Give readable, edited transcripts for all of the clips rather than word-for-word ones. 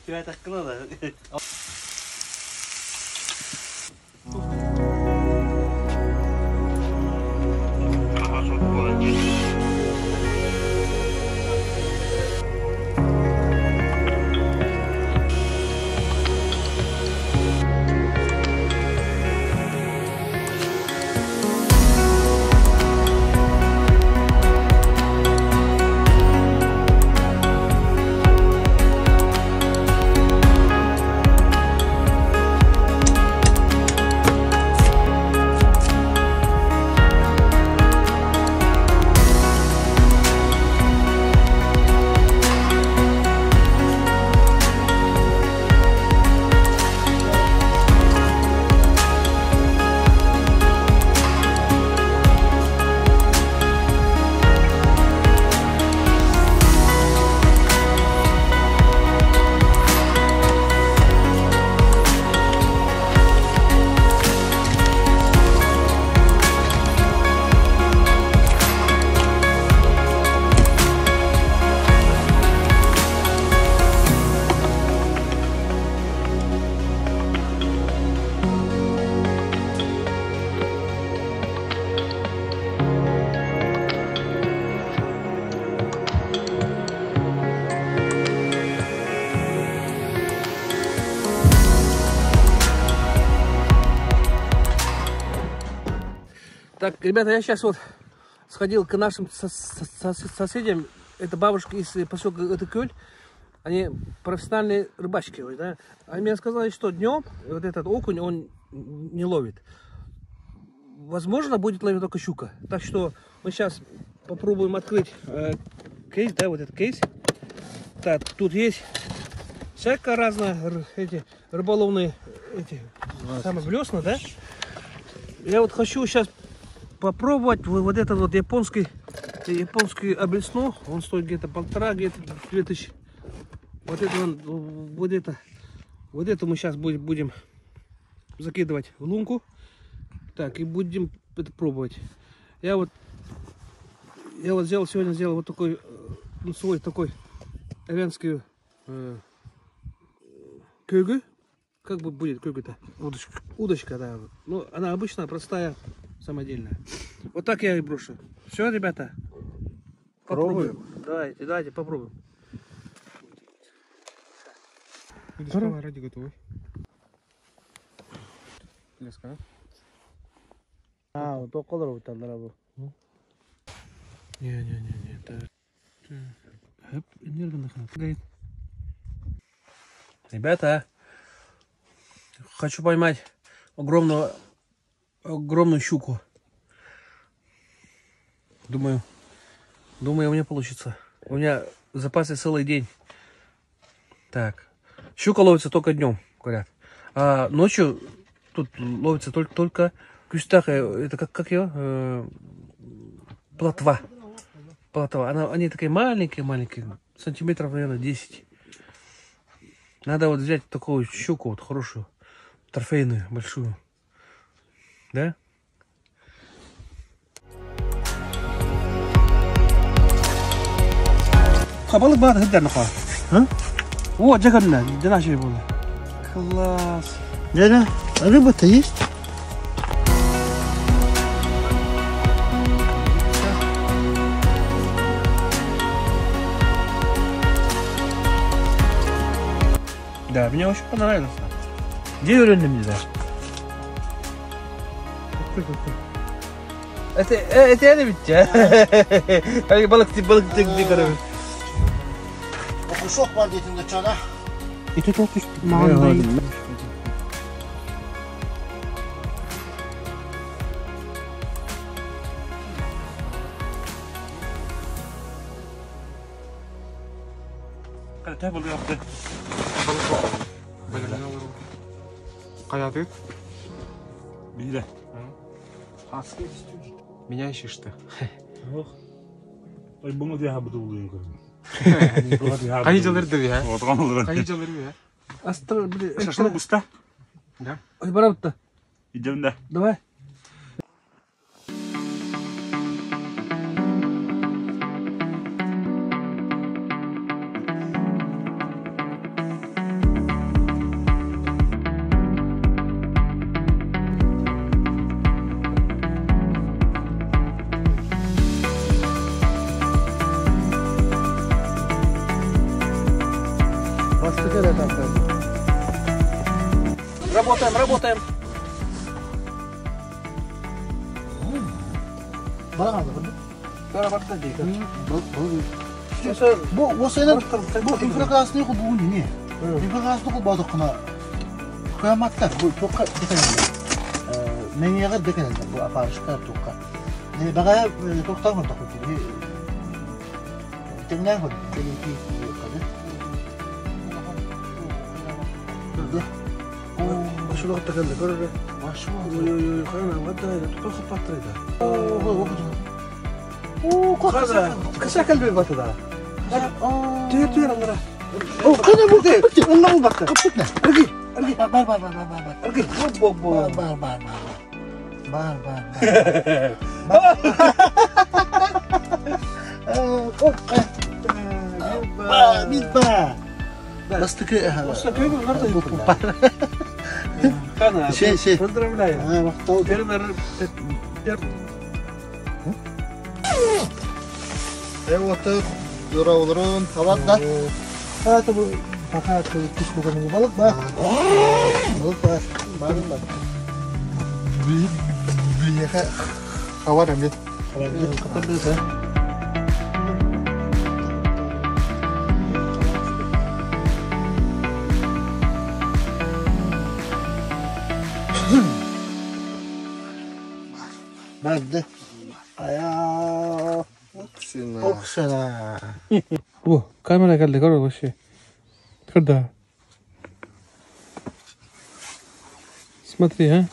Түһээтэххинэ да. Так, ребята, я сейчас вот сходил к нашим соседям. Это бабушка из поселка Ытыкөль. Они профессиональные рыбачки, да? Они мне сказали, что днем вот этот окунь, он не ловит. Возможно, будет ловить только щука. Так что мы сейчас попробуем открыть кейс, да, вот этот кейс. Так, тут есть всякое разное, эти рыболовные, эти самые блесна, да? Я вот хочу сейчас попробовать вот этот вот японский облесну. Он стоит где-то полтора, где-то 2000. Вот это он, вот это, вот это мы сейчас будем закидывать в лунку. Так, и будем это пробовать. Я вот сделал, сегодня сделал вот такой, ну, свой такой эвенский кёгы. Как бы будет кёгы-то? Удочка. Удочка, да. Ну, она обычная, простая, самодельная. Вот так я и брошу. Все, ребята? Пробуем. Попробуем. Давайте, давайте попробуем. Удочка ради готовы. Леска. А, вот около вот там, дорогой. Не-не-не-не, это... Энергонахрен. Ребята, хочу поймать огромную щуку. Думаю, у меня получится. У меня в запасе целый день. Так, щука ловится только днем, говорят. А ночью тут ловится только в кустах. Это как ее? Плотва. Плотва. Они такие маленькие-маленькие, сантиметров, наверное, 10. Надо вот взять такую щуку, вот хорошую, трофейную, большую. Да? Хабалык баат хыддар нуха. А? О, джагарна, динаши было. Класс. Дядя, рыба-то есть? Да, мне очень понравилось. Где уровень мне, да? Это я ведь, а? Ай, балык ты, балык ты, где короче? Кусок бар дейтін де чана. И тут вот маған Каяты? Биле. Меня ищешь ты. Ой, бұны да бұды болуын көрдім. Қай жылдарды бе, а? Отырған олар. Қай жылдары бе, а? Астра, блин. Шашлык уста. Да. Ой, барабы-то. Идем да. Давай. Бу бу инфракрасный холбугун не? Инфракрасный холбоодоххуна кыамматтар бу туохха декенеллер. Мэҥиэҕэр декенеллер бу апарышка туохха. Баҕайа туохтан көрдөхпүт тэҥнээн көрдүк. Бар бар бар бар бар. Бар бар бар бар. Бар бар бар. Поздравляю. Барды. Ая. Оксана. О, камера geldi gör вообще. Когда? Смотри, а?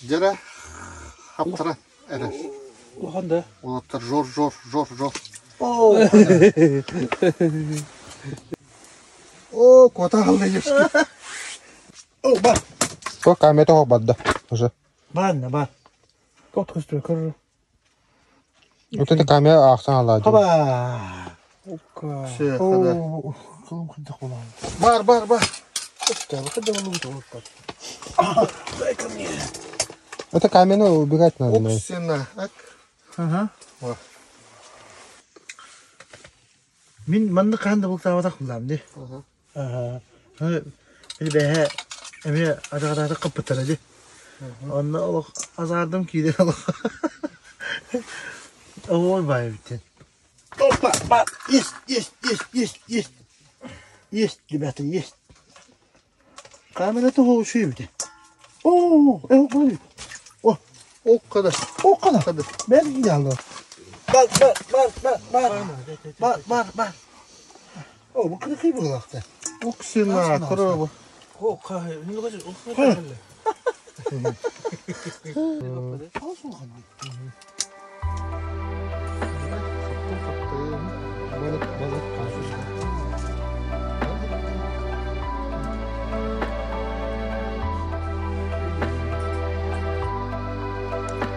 Дера хаптара эрэ. Улахан да. Улаттар жор жор жор жор. О, кота алды ешки. О, бар. О, камера того бадда уже. Бар, бар. Тот көстөр көр. Вот это камера ахсан алады. Хаба. Все, хада. О, кылым кындык болан. Бар бар бар. Это камеру убирать надо. наверное. Оксана. Ак. Ага. О. Мин манны канда бул табатак булам ди. Ага. Били бэһэ эми адагадата кыппыттара ди. Онно олох азардым киирен олох. Ой бай битен. Опа, ба, есть, есть, есть, есть, есть. Есть, ребята, есть. Камера того ушуй бите. О, ой. О, О када. о кана. Мен ялы. Бар, бар, бар, бар, бар. Бар, бар, бар. О, бу кыркый булакта. Оксана, корова. О, кай, не лгажи, о, Balık balık.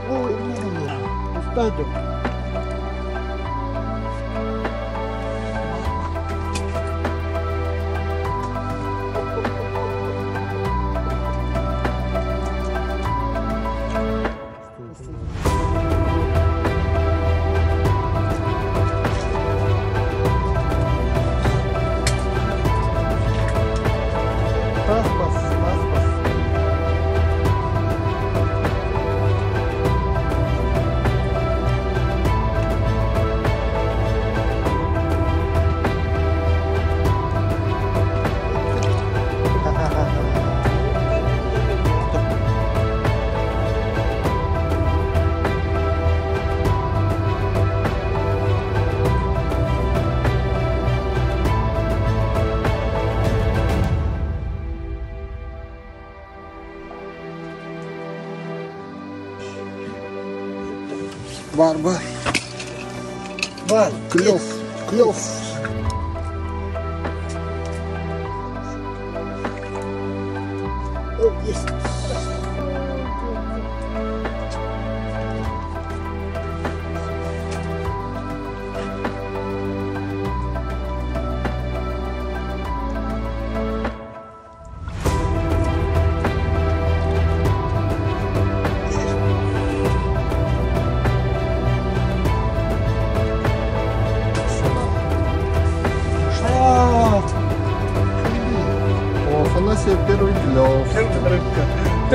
Ой, устадым. Бас бас бас бас. Бар бар. Бар. Клев. Клев. О, есть. О, Афанасия первый клев. Первая рыбка.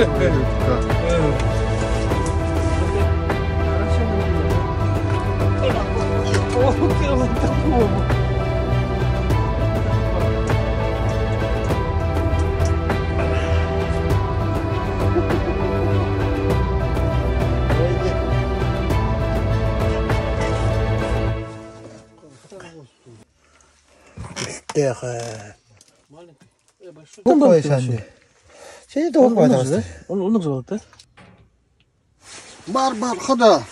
Түстээх. Ой, сәнде. Сені тоқ қойдыңыз. Он звал, да? Бар бар хода.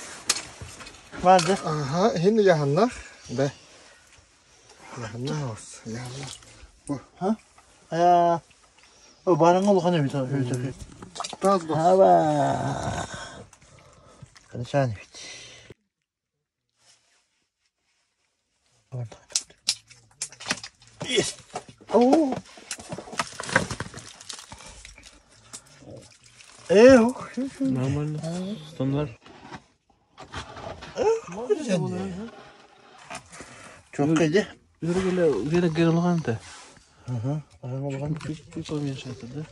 Vardı. Аха, хин яһаннах. Бе. Яһаннах ос. Яһаннах. Ya. O barın улахан эбит. Өтө. Таз бас. Аба. Sen bit. Yes. Oo. Нормально. Стандарт. Çok kıydı. Yürü gele, yürü gele улахан-то. Hı hı. Barın улахан. Чуть поменьше это, да?